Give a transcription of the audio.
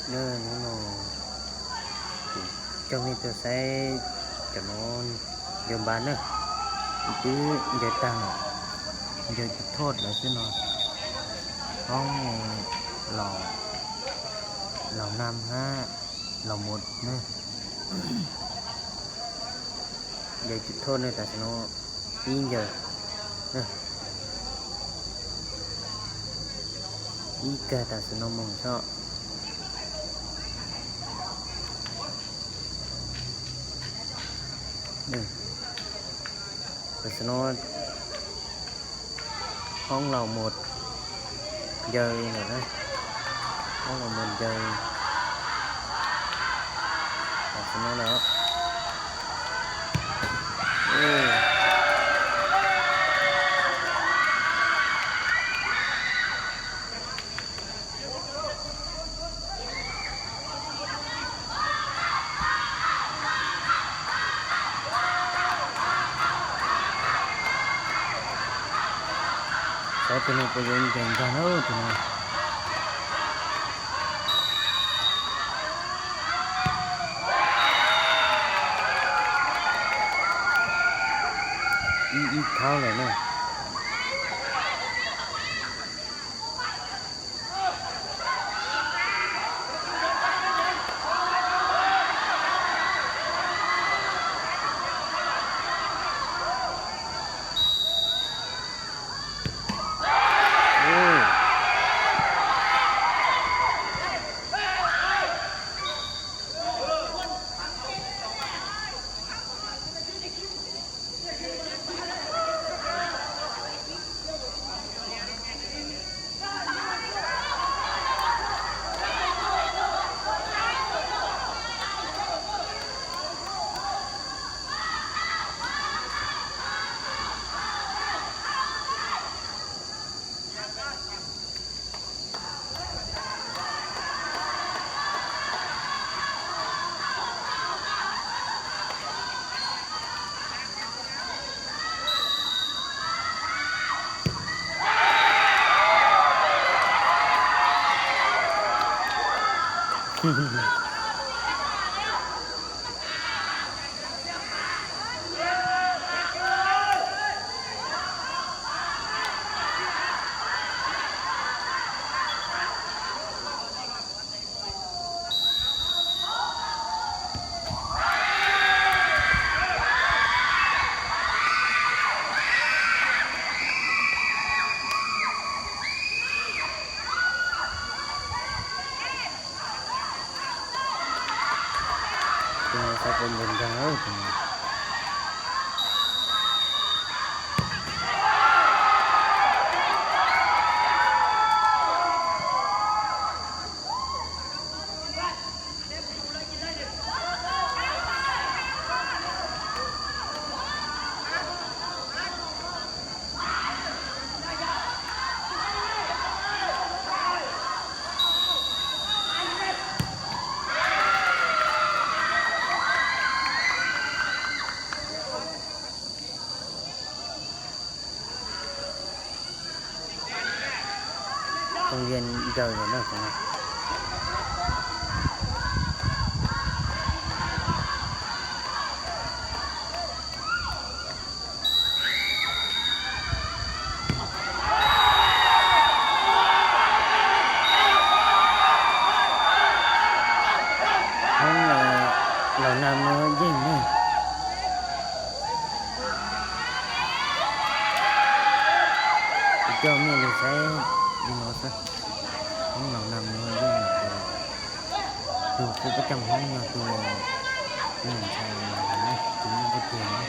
Hnub no coj nej tuaj saib cov no ncaws npas na, twb ncaws tag lawm, ncaws cov thoj lawm xwb no. Hoob los nam hab los mus na. Ncaws cov thoj na, tam sim no ib ncaws, ib kag tam sim no moog xwb. Tam sim no hoob los mus ncaws lawm na, hoob los mus ncaws tam sim no lawm. Saib tus no puas yuav ncaws nkag na tus no. Ib ib thaub lawm na. Tus no xav puas ncaws nkag tus no. Too Lian ncaws lawm na tus no. Hoob Laus Nam no yeej ne. Kuv coj mej lug saib li no xwb. Hoob Laus Nam no yeej tus, tus kuj pab coj hoob yog tus, tus ntxhais, tus muaj kuj tiag na.